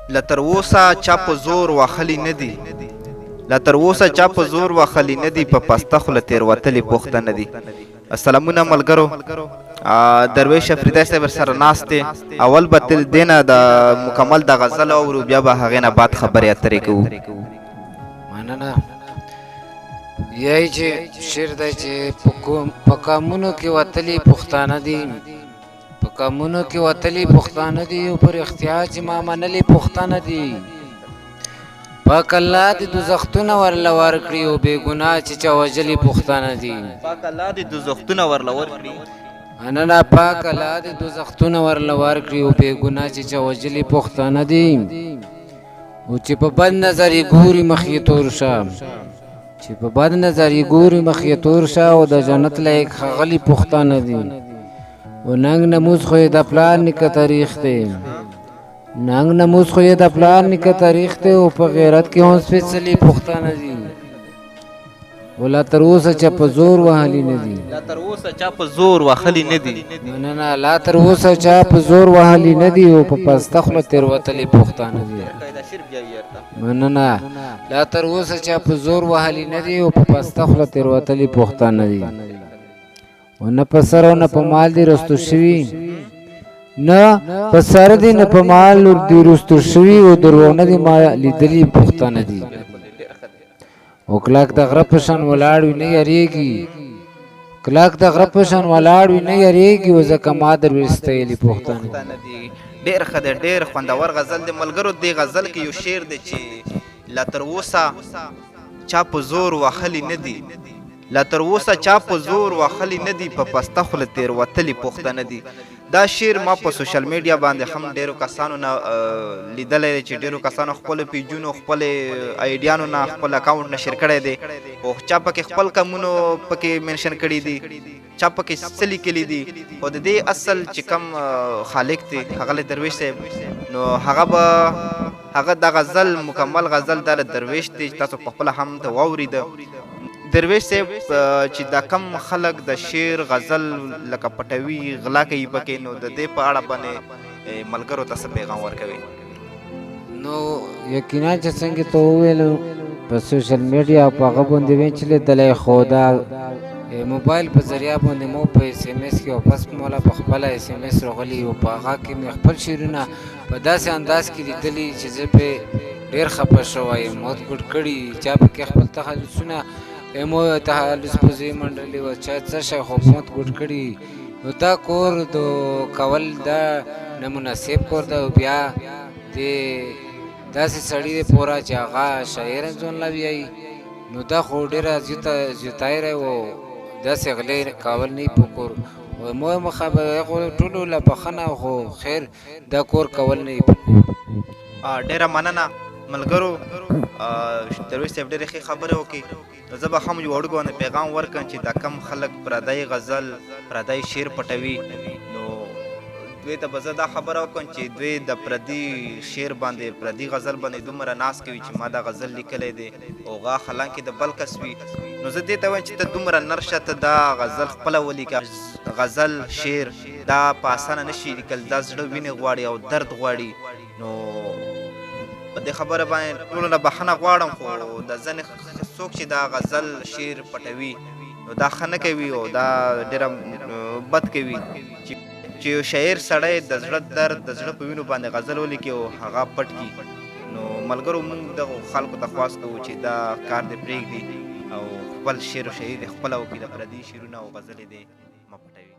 لا تر اوسه چا په زور وهلي نه دي، لا تر اوسه چا په زور وهلي نه دي، په پسته خوله تېروتلي پښتنه دي. سلامونه ملګرو، درویش افریدی صاحب سره ناست دی. اول به تل دې نه د مکمل د غزل اورو، بیا به هغې نه بعد خبرې اترې کوو. مننه. یای چې شعر دی چې په قامونو کې وتلي پښتانه دي، په قامونو کې وتلي پښتانه دي، او پر اختیار چې ما منلي پښتانه دي. پاک الله دې دوزختونه ورله ورکړي، او بې ګناه چې چا وژلي پښتانه دي. پاک الله دې دوزختونه ورله ورکړي. مننه. پاک الله دې دوزختونه ورله ورکړي، او بې ګناه چې چا وژلي پښتانه دي. او چې په بد نظر یې ګوري مخ یې تور شه، چې په بد نظر یې ګوري مخ یې تور شه، او د جنت لایق ښاغلي پښتانه دي. او ننګ ناموس خو یې د پلار نیکه تاریخ دی، ننګ ناموس خو یې د پلار نیکه تاریخ دی، او په غیرت کې هم سپېڅلي پښتانه دي. او لا تر اوسه چا په زور وهلي نه دي، لا تر اوسه چا په زور وهلي نه دي. مننه. لا تر اوسه چا په زور وهلي نه دي، او په پسته خوله تېروتلي پښتانه دي. مننه. لا تر اوسه چا په زور وهلي نه دي، او په پسته خوله تېروتلي پښتانه دي. او نه په سر او نه په مال دي رستو شوي، نه په سر دي نه په مال دي رستو شوي، او درو نه دي ما لیدلي پښتانه دي. او کلک د غره په شان ولاړ وي نه یریږي، کلک د غره په شان ولاړ وي نه یریږي، او ځکه ما درویش ستایلي پښتانه دي. ډېر ښه دی، ډېر خوندور غزل دی ملګرو. دې غزل کې یو شعر دی چې لا تر اوسه چا په زور وهلي نه دي، لا تر اوسه چا په زور وهلي نه دي، په پسته خوله تېروتلي پښتانه دي. دا شعر ما په سوشل میډیا باندې هم ډیرو کسانو نه لیدلی دی چې ډیرو کسانو خپلو پیجونو، خپل آیډیانو نه، خپل اکاونټ نه شیر کړی دی، او چا پکې خپل کمونو پکې منشن کړي دي، چا پکې څه لیکلي دي. خو د دې اصل چې کم خالق دی ښاغلی درویش صاحب، نو هغه به هغه د غزل مکمل غزل دا د درویش دی چې تاسو په خپله هم ته واورېده. درویش صاحب، چې دا کم خلک د شعر غزل لکه پټوي، غلا کوي پکې، نو د دې په اړه باندې ملګرو ته څه پیغام ورکوي؟ نو یقینا چې څنګه ته وویل په سوشل میډیا په هغه باندې وین چې لیدلی، خو دا موبایل په ذریعه باندې مو په اس ام اس کې واپس مولا په خپله اس ام اس راغلي، او په هغه کې مې خپل شعرونه په داسې انداز کې لیدلي چې زه پرې ډېر خفه شوی یم. موت ګډ کړي، چا پکې خپل تخلصونه مو تخلص په ځای منډلي وه، چا څه شی، خو موت ګډ کړي. نو دا کور د کول دا نه مناسب کور ده، او بیا د داسې سړي دی پوره چې هغه شاعر ځان له ویایي، نو دا خو ډېره زیاتایره و، داسې غلې کول نه په کور. مو مخابره خو ټولو له بخښنه، خو خیر دا کور کول نه په کور. ډېره مننه ملګرو، درویش صاحب ډېرې ښې خبرې وکړې. نو زه به هم یو وړوکی باندې پیغام ورکړم چې دا کم خلک پردی غزل، پردی شعر پټوي، نو دوی ته به زه دا خبره وکړم چې دوی د پردي شعر باندې، پردي غزل باندې دومره ناز کوي چې ما دا غزل لیکلی دی، او هغه حالانکې د بل کس وي. نو زه دې ته وایم چې ته دومره نر شه، ته دا غزل خپله ولیکه. غزل شعر دا په اسانه نه شي لیکل، دا زړه وینې غواړي او درد غواړي. نو په دې خبره باندې ټولو نه بخښنه غواړم، خو د ځینې څوک چې دا غزل شعر پټوي نو دا ښه نه کوي، او دا ډېره بد کوي چې یو شاعر سړی د زړه درد، د زړه په وینو باندې غزل ولیکي او هغه پټ کړي. نو ملګرو، موږ دغو خلکو ته خواست کوو چې دا کار دې پرېږدي او خپل شعر او شاعري دې خپله وکړي، د پردي شعرونه او غزلې دې مه پټوي.